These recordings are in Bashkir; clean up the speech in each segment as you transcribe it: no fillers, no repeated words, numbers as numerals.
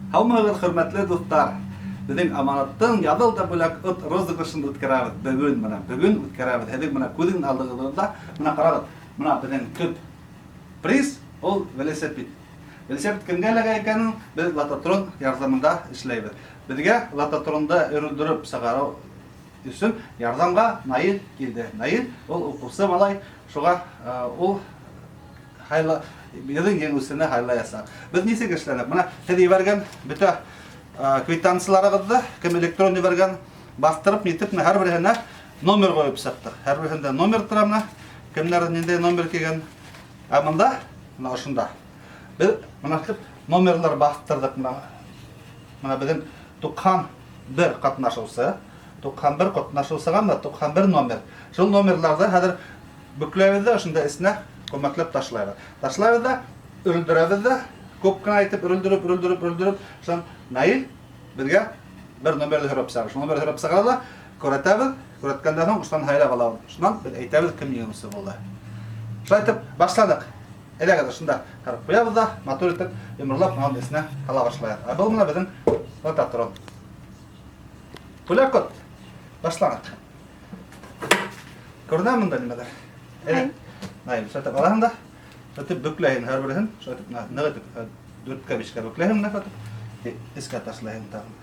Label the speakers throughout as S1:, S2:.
S1: Һаумыһығыҙ, хөрмәтле дуҫтар! Беҙҙең Аманаттың Яҙыл да бүләк от розыгрышын үткәрәбеҙ бөгөн, менә бөгөн үткәрәбеҙ. Һеҙҙең менә күҙең алдығыҙҙа, менә ҡарағыҙ, менә беҙҙең төп приз ул велосипед. Велосипед кемгә эләгә икәнен беҙ лототрон ярҙамында эшләйбеҙ. Беҙгә лототронды өрөлдөрөп сығарыу өсөн ярҙамға Наил килде. Наил ул уҡыусы малай, шуға ул Һайла, беҙҙең еңеүсене һайлаясаҡ. Беҙ нисек эшләнек? Менә һеҙ ебәргән бөтә квитанцияларығыҙҙы, кем электрон ебәргән, баҫтырып, нитеп, менә һәрберһенә номер ҡуйып сыҡтыҡ. Һәрберһендә номер тора менә, кемнәр ниндәй номер килгән. Ә монда, менә ошонда. Беҙ менә шул номерлар баҫтырҙыҡ менә. Менә беҙҙең 91 ҡатнашыусы, 91 ҡатнашыусыға менә 91 номер. Шул номерларҙы хәҙер Бөкләйбеҙ ҙә ошонда эсенә күмәкләп ташлайбыҙ. Ташлайбыҙ ҙа, өрөлдөрәбеҙ ҙә, күп кенә итеп өрөлдөрөп, өрөлдөрөп, өрөлдөрөп, шунан Наил беҙгә бер номерҙы һорап сыға. Шул номерҙы һорап сыға ла, күрәтәбеҙ, күрәткәндән һуң шунан һайлап алабыҙ. Шунан беҙ әйтәбеҙ, кем еңеүсе булды. Шулай итеп башланыҡ. Әйҙәгеҙ, ошонда ҡарап ҡуябыҙ ҙа, матур итеп йомарлап мынаның эсенә һала башлайыҡ. Ә был менә беҙҙең лототрон. Бүләк от. Башланыҡ. Күренә монда нимәләр? Әйдә. Наил, шулай итеп алаһың да, шулай итеп бөкләйһең һәрберһен, шулай итеп нык итеп дүрткә бишкә бөкләйһең менә шулай итеп. Эскә ташлайһың тагын.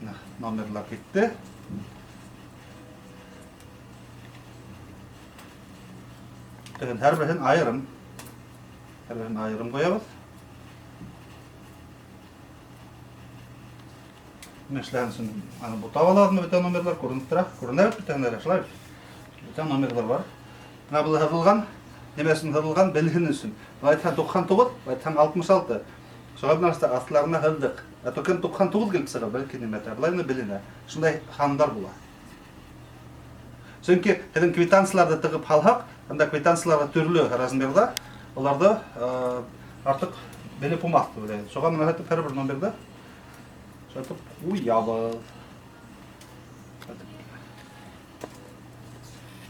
S1: Менә номерлар китте. Теген һәрберһен айырым. Һәрберһен айырым ҡуябыҙ. Эшләгән өсөн аны бутап алабызмы, бөтә номерлар күренеп тора. Күренә бит бөтә номерлар, шулай бит. Бөтә номерлар бар. Менә был һыҙылган, нимә өсөн һыҙылган, белһен өсөн. Былай әйтһәң 99, былай әйтһәң 66. Шуға бына шул аҫларына һыҙҙыҡ. Ә то кем 99 килеп сығыр, бәлки нимә, былай гына беленә. Шундай һандар була. Сөнки һеҙҙең квитанцияларҙы тығып һалһаҡ, анда квитанциялар төрлө размерҙа, уларҙы артыҡ белеп булмаҫ тип уйлайым. Шуға менә һәр бер номерҙы шулайтып ҡуябыҙ.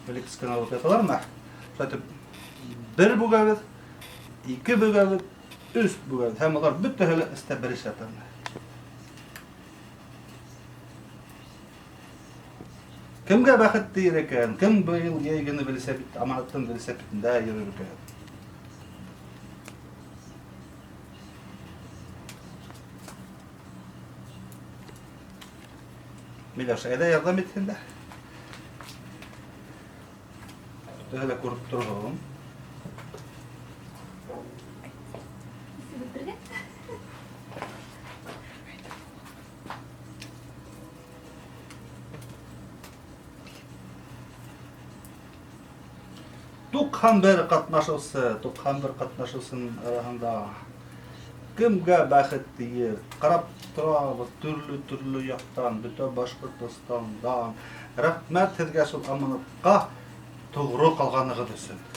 S1: Бер кенә алып яталар менә. Шулайтып бер бүгәбеҙ, ике бүгәбеҙ, өс бүгәбеҙ. Һәм улар бөтәһе лә эстә берешә. Кемгә бәхет тиер икән? Кем быел йәйгене велосипед, аманаттан велосипедында йөрер икән? Миләүшә, әйҙә ярҙам итһен дә. Бөтәһе лә күреп торһон. 91 ҡатнашыусы, 91 ҡатнашыусының араһында кемгә бәхет тиер? Ҡарап торабыҙ төрлө-төрлө яҡтан, бөтә Башҡортостандан. Рәхмәт һеҙгә шул аманатҡа тоғро ҡалғанығыҙ өсөн.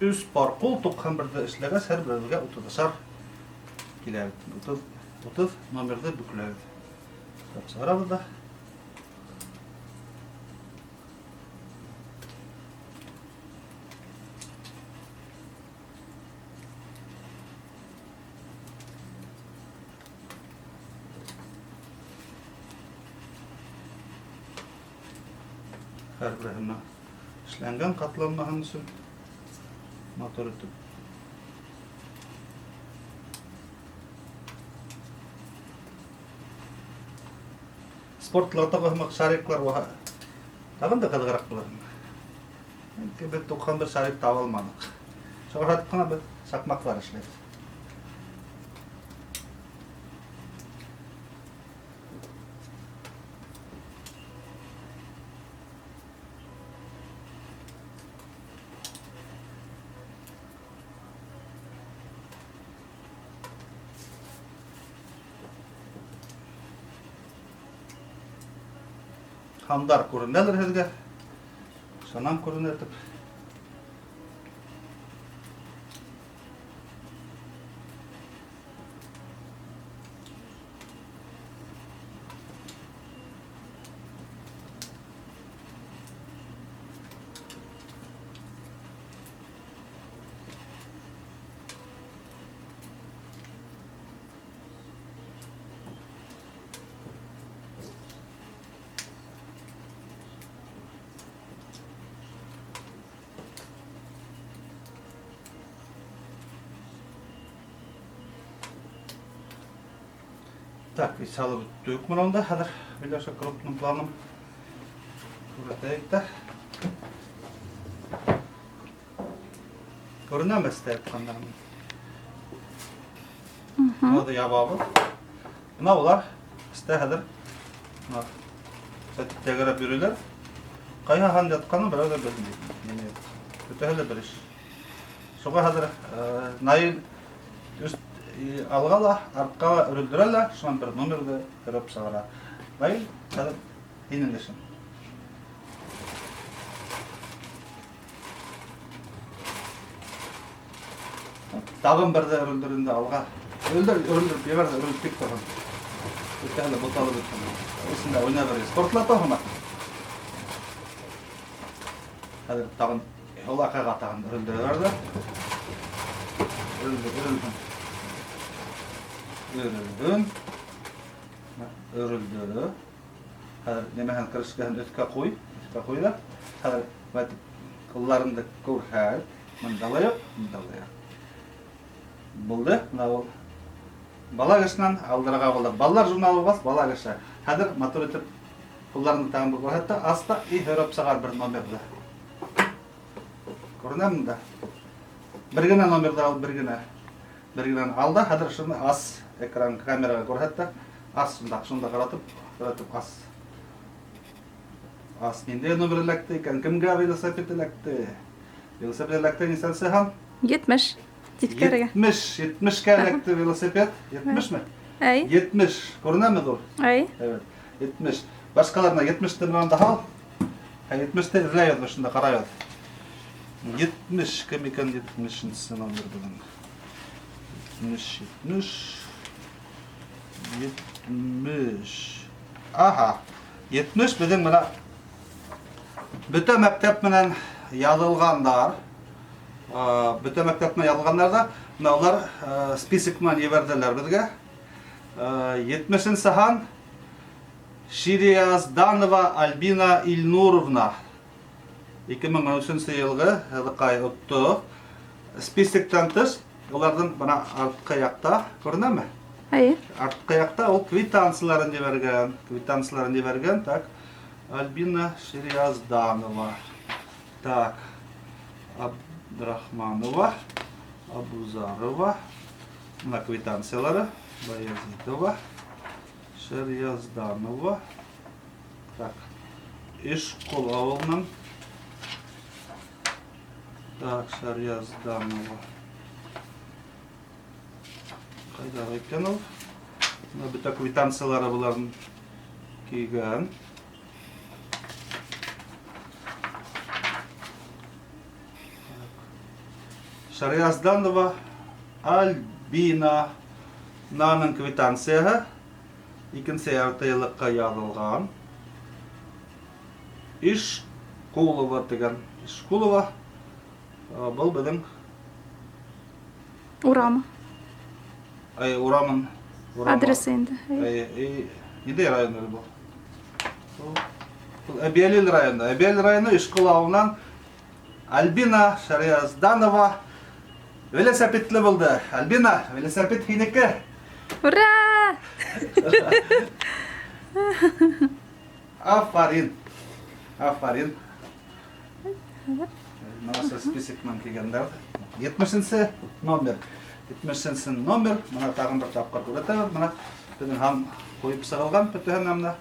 S1: Өс пар кул 91-дә эшләгәс, һәр беребезгә утызышар килә. 30, 30 номерҙы бөкләбеҙ. Сығарабыҙ да. Һәр береһенә эшләнгән катланмаһын өсөн матур итеп. Спорт лотогы һымаҡ шариклар булһа, тағын да ҡыҙығыраҡ булыр. Беҙ 91 шарик таба алманыҡ. Шуға һатып ҡына беҙ шаҡмаҡлар эшләйбеҙ. Һандар күренәлер һеҙгә. Ышанам күренер тип. Так, и салып бөттөк мына унда. Хәҙер Миләүшә крупным планом күрһәтәйек тә. Күренәме өҫтә ятҡандарым? Быны ябабыҙ. Бына улар өҫтә хәҙер бына тәгәрәп йөрөйләр. Ҡайһы һан ятҡанын берәү ҙә белмәй. Нимә ятҡан. Бөтәһе лә бер иш. Шуға хәҙер Наил өс алға ла, артҡа ла өрөлдөрә лә, шунан бер номерҙы өрөп сығара. Наил, хәҙер һинең эшең. Тағын берҙе өрөлдөр инде алға. Өрөлдөр, өрөлдөрөп ебәр ҙә өрөлөп тик торһон. Бөтәһе лә буталып бөтһөн. Эсендә уйнай биргәс. Тортлата һымаҡ. Хәҙер тағын һолаҡайға тағын өрөлдөрәләр ҙә. Өрөлдөр, өрөлһөн. Өрөлһөн. Өрөлдөрө. Хәҙер нимәһен крышкаһын өҫкә ҡуй, өҫкә ҡуй ҙа. Хәҙер былай ҡулларыңды күрһәт. Мында ла юҡ, мында ла юҡ. Булды, мына ул бала кешенән алдырға булды. Балалар журналы булғас, бала кеше. Хәҙер матур итеп ҡулларыңды тағын бер күрһәт тә, ас та и һөрөп сығар бер номерҙы. Күренә мында? Бер генә номерҙы ал, бер генә. Бер генә ал да, хәҙер шуны ас, экран камераға күрһәт тә, ас шунда, шунда ҡаратып, ҡаратып ас. Ас, ниндәй номер эләкте икән? Кемгә велосипед эләкте? Велосипед эләкте нисәнсе һан?
S2: 70. Тиҫкәрегә.
S1: 70, 70-кә эләкте велосипед. 70-ме?
S2: Әй.
S1: 70. Күренәме ҙур?
S2: Әй.
S1: Evet. 70. Башҡаларына 70-те менән һал. Ә 70-те эҙләйбеҙ, шунда ҡарайбыҙ. 70 кем икән 70-нсе номер беҙҙең? 70, 70, 70. Аһа. 70 беҙҙең бына бөтә мәктәп менән яҙылғандар. Бөтә мәктәп менән яҙылғандар ҙа, бына улар список менән ебәрҙеләр беҙгә. 70-нсе һан Шириазданова Альбина Илнуровна. 2013 йылғы һыҙыҡай отто. Списоктан тыш, уларҙың бына артҡы яҡта күренәме?
S2: Әйе.
S1: Артҡы яҡта ул квитанцияларын ебәргән. Квитанцияларын ебәргән. Так. Альбина Шириазданова. Так. Абдрахманова, Абузарова. Бына квитанциялары. Баязитова. Шириазданова. Так. Ишҡол ауылынан. Так, Шириазданова. Ҡайҙа икән ул? Бына бөтә квитанциялары быларҙың килгән. Шариазданова Альбина. Мынаның квитанцияһы икенсе ярты йыллыҡҡа яҙылған. Ишҡулова тигән. Ишҡулова был беҙҙең
S2: Урамы.
S1: Ай, урамын. Урамы.
S2: Адресы инде.
S1: Ай, ай, ниндәй район әле был? Был Әбйәлил районы. Әбйәлил районы Ишҡол ауылынан Альбина Шариазданова велосипедлы булды. Альбина, велосипед һинеке.
S2: Ура!
S1: Афарин. Афарин. Мына список менән килгәндәр. 70-нсе номер. 70-нсе номер. Мына тағын бер тапҡыр күрһәтәбеҙ. Мына беҙҙең һан ҡуйып сығылған бөтәһен мына.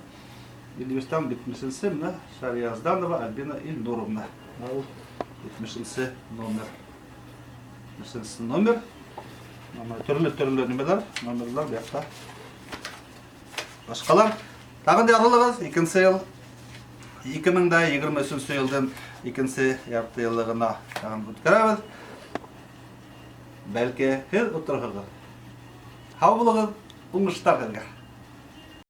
S1: 55-тән 70-нсе мына Шариазданова Альбина Илнуровна. Мына ул 70-нсе номер. 70-нсе номер. Мына төрлө-төрлө нимәләр, номерлар был яҡта. Башҡалар тағын да яҙылығыҙ, икенсе йыл 2023 йылдың икенсе ярты йыллығына тағын үткәрәбеҙ. Бәлки һеҙ оторһоғоҙ. Һау булығыҙ, уңыштар һеҙгә.